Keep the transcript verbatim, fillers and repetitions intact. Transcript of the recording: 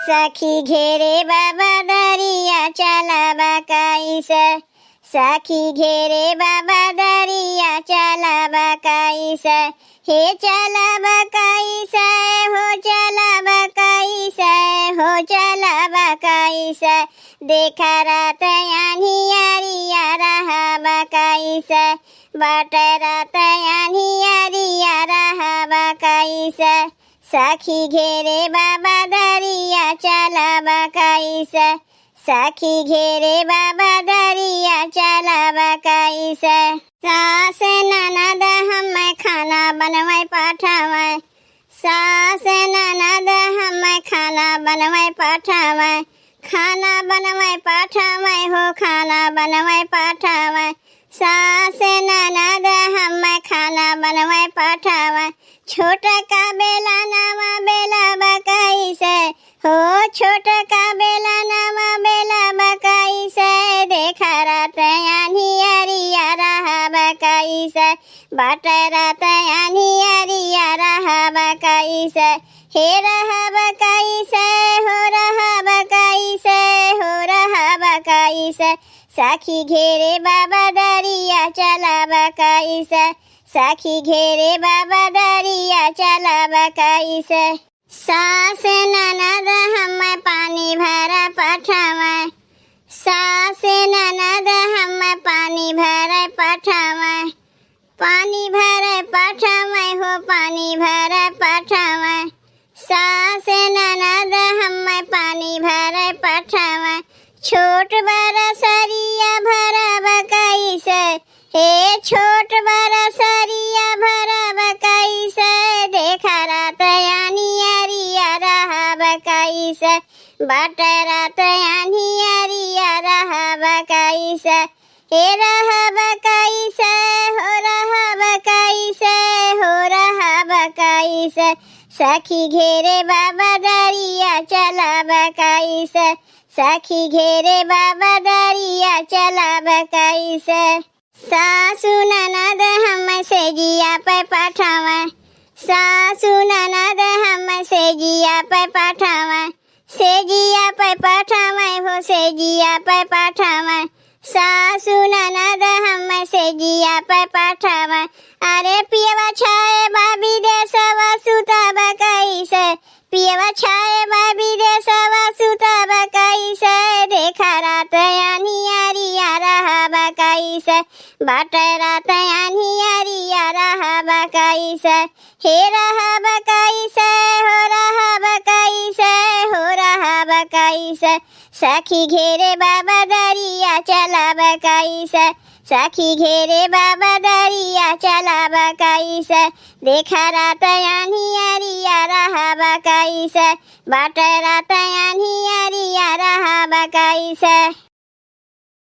सखी घेरे बा बदरिया चलबा कइसे, सखी घेरे बा बदरिया चलबा कइसे, हे चलबा कइसे, हो चलबा कइसे, हो चलबा कइसे, देखा रात अन्हियरिया रहबा कइसे, बाटे रात अन्हियरिया रहबा कइसे, सखी घेरे बा बदरिया चलबा कइसे, सखी घेरे बा बदरिया चलबा कइसे। सास ननद हम खाना बनवै पठावै, सास ननद हम खाना बनवै पठावै, खाना बनवै पठावै हो, खाना बनवै पठावै। सास ननद हम खाना बनवै पठावै, छोटका बेलनवा बेलबा कइसे, हो छोटका बेलनवा बेलबा कइसे, देखा रात अन्हियरिया रहबा कइसे, बाटे रात अन्हियरिया रहबा कइसे, हे रहबा कइसे, हो रहबा कइसे, हो रहबा कइसे, सखी घेरे बा बदरिया चलबा कइसे, सखी घेरे बा बदरिया चलबा कइसे। सास ननद हम पानी भरा पठावै, सास ननद हम पानी भरा पठावै, पानी भरा पठावै हो, पानी भरा पठावै। सास ननद हम पानी भरा पठावै, छोट बरसरिया भरबा कइसे, हे छोट बरसरिया भरबा कइसे, देखा रात अन्हियरिया रहबा कइसे, बाटे रात अन्हियरिया रहबा कइसे, हे रहबा कइसे, हो रहबा कइसे, हो रहबा कइसे, सखी घेरे बा बदरिया चलबा कइसे, सखी घेरे बा बदरिया चलबा कइसे। सासु ननद हम सेजिया पे पठावै, सासु ननद हम सेजिया पे पठावै, सेजिया पे पठावै हो, सेजिया पे पठावै। सासु ननद हम सेजिया पे पठावै। अरे पियवा छाए बा विदेशवा सुतबा कइसे, पियवा छाए बा विदेशवा सुतबा कइसे, देखा रात अन्हियरिया रहबा कइसे, बाटे रात अन्हियरिया रहबा कइसे, हे रहबा कइसे, हो रहबा कइसे, हो रहबा कइसे, सखी घेरे बा बदरिया चलबा कइसे, सखी घेरे बा बदरिया चलबा कइसे, देखा रात अन्हियरिया रहबा कइसे, बाटे रात अन्हियरिया रहबा कइसे।